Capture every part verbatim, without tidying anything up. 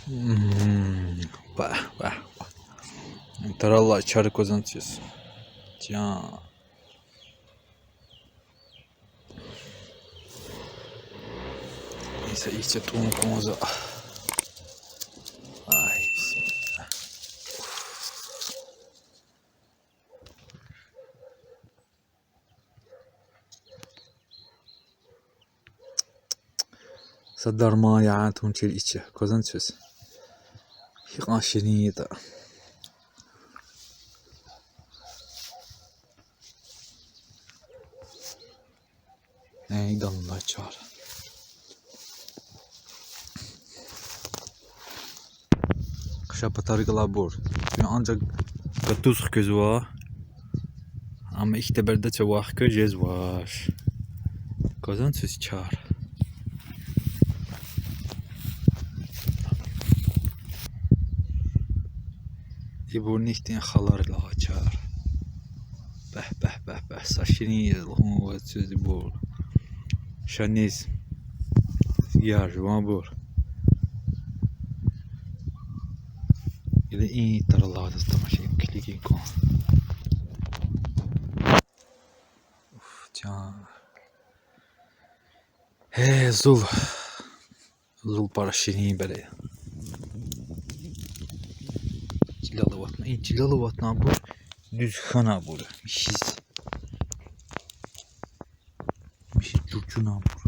Мм, ба, ба, ба. Таралай чар квазан циз. Чан. Иса ихьтин тӀун кӀанзава. Ай, бисмиллагь. Са дарман я, тун чир ичи. Квазан циз. Гьикьван ширин ятӀа. Эй, далундай чар. Хъша патарихъ галайбур. Чун анжах гатуз хквезва. Амма ихьтин береда чавай хквез жезвач. Квазан циз чар. Ибур нихьтин халар лагьай чар. БяхӀ, бяхӀ, бяхӀ, бяхӀ, са ширин я лугьун ва цуьз ибур. Шаниз. Я жуванбур. Или и таралайдаз тамашин килигин кӀан. Уф, чан. Гье, зул. Зул пара ширин бере я. Чилел аватна, и чилел аватнабур дуьз хьанвайбур я, михьиз. Михьиз чурчунабур.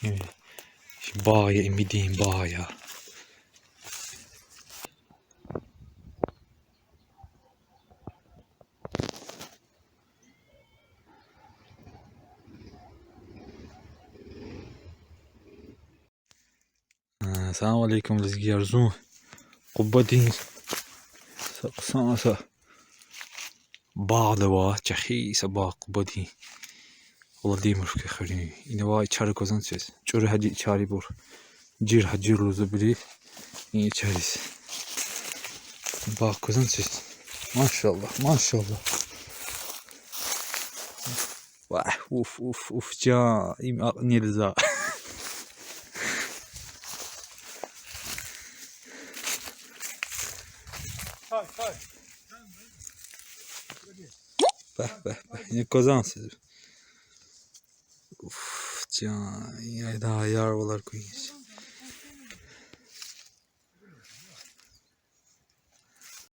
Э, чи багъ я, имидин багъ я. Э, салам алейкум, лезгияр, зун Къубадин са хъсан са багъда ава, чӀехи са багъ Къубадин. Владимирский хуьруьн. Ина авай чар квазан циз. ЧӀуру гьажи чарибур. Жир гьажир лугьузва бирив. И чариз. Багъ квазан циз. Машаллагь, машаллагь. Вагь, уф, уф, уф, чан, им акьнилза. БяхӀ, бяхӀ, бяхӀ, ина квазан циз. Уф, чан, яйда ярвалар куьн.